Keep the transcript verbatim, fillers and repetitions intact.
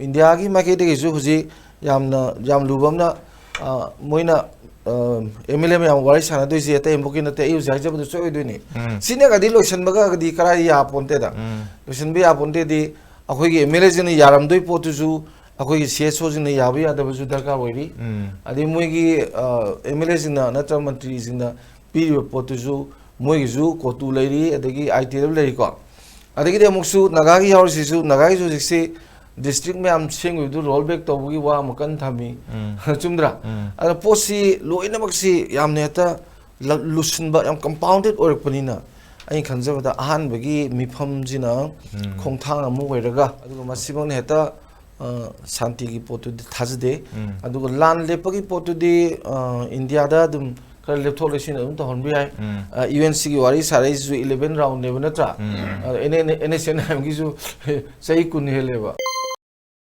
ꯏꯟꯗꯤꯌꯥꯒꯤ ꯃꯥꯏꯀꯩꯗꯒꯤꯁꯨ ꯍꯧꯖꯤꯛ ꯌꯥꯝꯅ ꯌꯥꯝ ꯂꯨꯕ ꯑꯃꯅ, ꯑ, ꯃꯣꯏꯅ ꯑꯦꯝ ꯑꯦꯜ ꯑꯦ ꯃꯌꯥꯝ ꯋꯥꯔꯤ ꯁꯥꯟꯅꯗꯣꯏꯁꯦ ꯑꯇꯩ ꯑꯃꯐꯥꯎꯀꯤ ꯅꯠꯇꯦ, ꯑꯩ ꯍꯧꯖꯤꯛ ꯍꯥꯏꯖꯕꯗꯨ ꯁꯣꯏ ꯑꯣꯏꯗꯣꯏꯅꯤ꯫ ꯎꯝ. ꯁꯤꯅꯒꯗꯤ ꯂꯣꯏꯁꯤꯟꯕꯒꯗꯤ ꯀꯔꯥꯏ ꯌꯥꯄꯣꯟꯇꯦꯗ꯫ ꯎꯝ. ꯂꯣꯏꯁꯤꯟꯕ ꯌꯥꯄꯣꯟꯇꯦꯗꯤ ꯑꯩꯈꯣꯏꯒꯤ ꯑꯦꯝ ꯑꯦꯜ ꯑꯦꯁꯤꯡꯅ ꯌꯥꯔꯝꯗꯣꯏ ꯄꯣꯠꯇꯨꯁꯨ ꯑꯩꯈꯣꯏꯒꯤ ꯁꯤ ꯑꯦꯁ ꯑꯣꯁꯤꯡꯅ ꯌꯥꯕ ꯌꯥꯗꯕꯁꯨ ꯗꯔꯀꯥꯔ ꯑꯣꯏꯔꯤ꯫ ꯎꯝ. ꯑꯗꯩ ꯃꯣꯏꯒꯤ ꯑꯦꯝ ꯑꯦꯜ ꯑꯦꯁꯤꯡꯅ ꯅꯠꯇ꯭ꯔꯒ ꯃꯟꯇ꯭ꯔꯤꯁꯤꯡꯅ ꯄꯤꯔꯤꯕ ꯄꯣꯠꯇꯨꯁꯨ ꯃꯣꯏꯒꯤꯁꯨ ꯀꯣꯇꯨ ꯂꯩꯔꯤ, ꯑꯗꯒꯤ ꯑꯥꯏ ꯇꯤ ꯑꯦꯜ ꯂꯩꯔꯤꯀꯣ꯫ ꯑꯗꯒꯤꯗꯤ ꯑꯃꯨꯛꯁꯨ ꯅꯥꯒꯥꯒꯤ ꯌꯥꯎꯔꯤꯁꯤꯁꯨ, ꯅꯥꯒꯥꯒꯤꯁꯨ ꯍꯧꯖꯤꯛꯁꯤ ꯗꯤꯁꯇ꯭ꯔꯤꯛ ꯃꯌꯥꯝ ꯁꯦꯝꯈꯤꯕꯗꯨ ꯔꯣꯜ ꯕꯦꯛ ꯇꯧꯕꯒꯤ ꯋꯥ ꯑꯃ ꯀꯟꯅ ꯊꯝꯃꯤ꯫ ꯎꯝ. ꯆꯨꯝꯗ꯭ꯔꯥ? ꯎꯝ. ꯑꯗ ꯄꯣꯠꯁꯤ ꯂꯣꯏꯅꯃꯛꯁꯤ ꯌꯥꯝꯅ ꯍꯦꯛꯇ ꯂ- ꯂꯨꯁꯤꯟꯕ, ꯌꯥꯝ ꯀꯝꯄꯥꯎꯟꯗꯦꯠ ꯑꯣꯏꯔꯛꯄꯅꯤꯅ ꯑꯩꯅ ꯈꯟꯖꯕꯗ ꯑꯍꯥꯟꯕꯒꯤ ꯃꯤꯐꯝꯁꯤꯅ ꯎꯝ. ꯈꯣꯡꯊꯥꯡ ꯑꯃ ꯑꯣꯏꯔꯒ, ꯑꯗꯨꯒ ꯃꯁꯤꯃꯛꯅ ꯍꯦꯛꯇ, ꯑ, ꯁꯥꯟꯇꯤꯒꯤ ꯄꯣꯠꯇꯨꯗꯤ ꯊꯥꯖꯗꯦ꯫ ꯎꯝ. ꯑꯗꯨꯒ ꯂꯥꯟ ꯂꯦꯞꯄꯒꯤ ꯄꯣꯠꯇꯨꯗꯤ, ꯑ, ꯏꯟꯗꯤꯌꯥꯗ ꯑꯗꯨꯝ ꯈꯔ ꯂꯦꯞꯊꯣꯛ ꯂꯦꯞꯁꯤꯟ ꯑꯗꯨꯝ ꯇꯧꯍꯟꯕ ꯌꯥꯏ꯫ ꯎꯝ. ꯑ, ꯌꯨ ꯑꯦꯟ ꯁꯤꯒꯤ ꯋꯥꯔꯤ ꯁꯥꯔꯛꯏꯁꯤꯁꯨ ꯏꯂꯦꯚꯦꯟ ꯔꯥꯎꯟꯅꯦꯕ, ꯅꯠꯇ꯭ꯔꯥ? ꯎꯝ. ꯑ, ꯑꯦꯟ ꯑꯦꯟ ꯑꯦꯁ ꯑꯦꯟ ꯑꯥꯏ ꯑꯦꯝꯒꯤꯁꯨ ꯆꯍꯤ ꯀꯨꯟ ꯍꯦꯜꯂꯦꯕ꯫